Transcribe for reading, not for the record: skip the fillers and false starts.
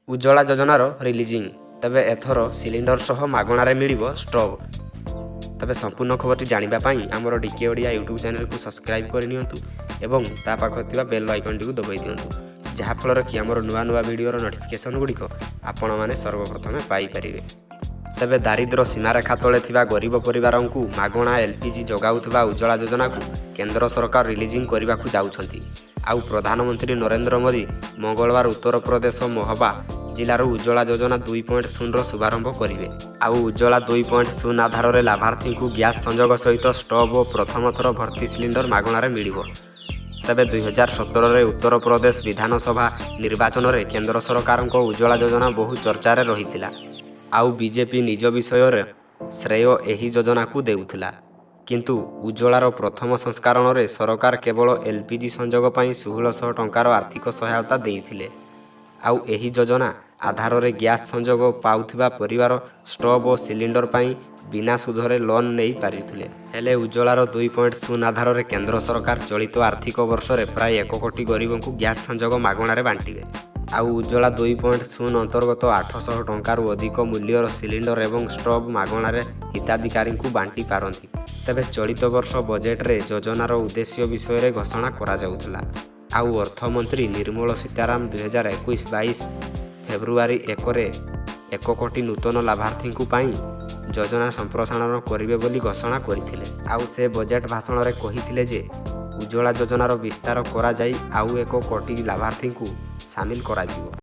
ଉଜ୍ଜଳା ଯୋଜନାର ରିଲିଜିଂ। ତେବେ ଏଥର ସିଲିଣ୍ଡର ସହ ମାଗଣାରେ ମିଳିବ ଷ୍ଟୋଭ୍। ତେବେ ସମ୍ପୂର୍ଣ୍ଣ ଖବରଟି ଜାଣିବା ପାଇଁ ଆମର ଡିକେ ଓଡ଼ିଆ ୟୁଟ୍ୟୁବ୍ ଚ୍ୟାନେଲକୁ ସବସ୍କ୍ରାଇବ୍ କରିନିଅନ୍ତୁ ଏବଂ ତା ପାଖରେ ଥିବା ବେଲ୍ ଆଇକନ୍ଟିକୁ ଦବାଇ ଦିଅନ୍ତୁ, ଯାହାଫଳରେ କି ଆମର ନୂଆ ନୂଆ ଭିଡ଼ିଓର ନୋଟିଫିକେସନ୍ ଗୁଡ଼ିକ ଆପଣମାନେ ସର୍ବପ୍ରଥମେ ପାଇପାରିବେ। ତେବେ ଦାରିଦ୍ର୍ୟ ସୀମାରେଖା ତଳେ ଥିବା ଗରିବ ପରିବାରଙ୍କୁ ମାଗଣା ଏଲ୍ପିଜି ଯୋଗାଉଥିବା ଉଜ୍ଜଳା ଯୋଜନାକୁ କେନ୍ଦ୍ର ସରକାର ରିଲିଜିଂ କରିବାକୁ ଯାଉଛନ୍ତି। ଆଉ ପ୍ରଧାନମନ୍ତ୍ରୀ ନରେନ୍ଦ୍ର ମୋଦି ମଙ୍ଗଳବାର ଉତ୍ତରପ୍ରଦେଶ ମହୋବା ଜିଲ୍ଲାରୁ ଉଜ୍ଜଳା ଯୋଜନା 2.0ର ଶୁଭାରମ୍ଭ କରିବେ। ଆଉ ଉଜ୍ଜଳା 2.0 ଆଧାରରେ ଲାଭାର୍ଥୀଙ୍କୁ ଗ୍ୟାସ୍ ସଂଯୋଗ ସହିତ ଷ୍ଟୋଭ୍ ଓ ପ୍ରଥମ ଥର ଭର୍ତ୍ତି ସିଲିଣ୍ଡର ମାଗଣାରେ ମିଳିବ। ତେବେ 2017ରେ ଉତ୍ତରପ୍ରଦେଶ ବିଧାନସଭା ନିର୍ବାଚନରେ କେନ୍ଦ୍ର ସରକାରଙ୍କ ଉଜ୍ଜଳା ଯୋଜନା ବହୁ ଚର୍ଚ୍ଚାରେ ରହିଥିଲା। ଆଉ ବିଜେପି ନିଜ ବିଜୟର ଶ୍ରେୟ ଏହି ଯୋଜନାକୁ ଦେଉଥିଲା। କିନ୍ତୁ ଉଜ୍ଜଳାର ପ୍ରଥମ ସଂସ୍କରଣରେ ସରକାର କେବଳ ଏଲ୍ପିଜି ସଂଯୋଗ ପାଇଁ 1600 ଟଙ୍କାର ଆର୍ଥିକ ସହାୟତା ଦେଇଥିଲେ। ଆଉ ଏହି ଯୋଜନା ଆଧାରରେ ଗ୍ୟାସ୍ ସଂଯୋଗ ପାଉଥିବା ପରିବାର ଷ୍ଟୋଭ୍ ଓ ସିଲିଣ୍ଡର ପାଇଁ ବିନା ସୁଧରେ ଲୋନ୍ ନେଇ ପାରୁଥିଲେ। ହେଲେ ଉଜ୍ଜଳାର 2.0 ଆଧାରରେ କେନ୍ଦ୍ର ସରକାର ଚଳିତ ଆର୍ଥିକ ବର୍ଷରେ ପ୍ରାୟ 1 କୋଟି ଗରିବଙ୍କୁ ଗ୍ୟାସ୍ ସଂଯୋଗ ମାଗଣାରେ ବାଣ୍ଟିବେ। ଆଉ ଉଜ୍ଜଳା 2.0 ଅନ୍ତର୍ଗତ 800 ଟଙ୍କାରୁ ଅଧିକ ମୂଲ୍ୟର ସିଲିଣ୍ଡର ଏବଂ ଷ୍ଟୋଭ୍ ମାଗଣାରେ ହିତାଧିକାରୀଙ୍କୁ ବାଣ୍ଟି ପାରନ୍ତି। ତେବେ ଚଳିତ ବର୍ଷ ବଜେଟରେ ଯୋଜନାର ଉଦ୍ଦେଶ୍ୟ ବିଷୟରେ ଘୋଷଣା କରାଯାଇଥିଲା। ଆଉ ଅର୍ଥମନ୍ତ୍ରୀ ନିର୍ମଳା ସୀତାରମଣ 2021-22 ଫେବୃଆରୀ 1ରେ 1 କୋଟି ନୂତନ ଲାଭାର୍ଥୀଙ୍କ ପାଇଁ ଯୋଜନା ସମ୍ପ୍ରସାରଣ କରିବେ ବୋଲି ଘୋଷଣା କରିଥିଲେ। ଆଉ ସେ ବଜେଟ୍ ଭାଷଣରେ କହିଥିଲେ ଯେ ଉଜ୍ଜଳା ଯୋଜନାର ବିସ୍ତାର କରାଯାଇ ଆଉ 1 କୋଟି ଲାଭାର୍ଥୀଙ୍କୁ ସାମିଲ କରାଯିବ।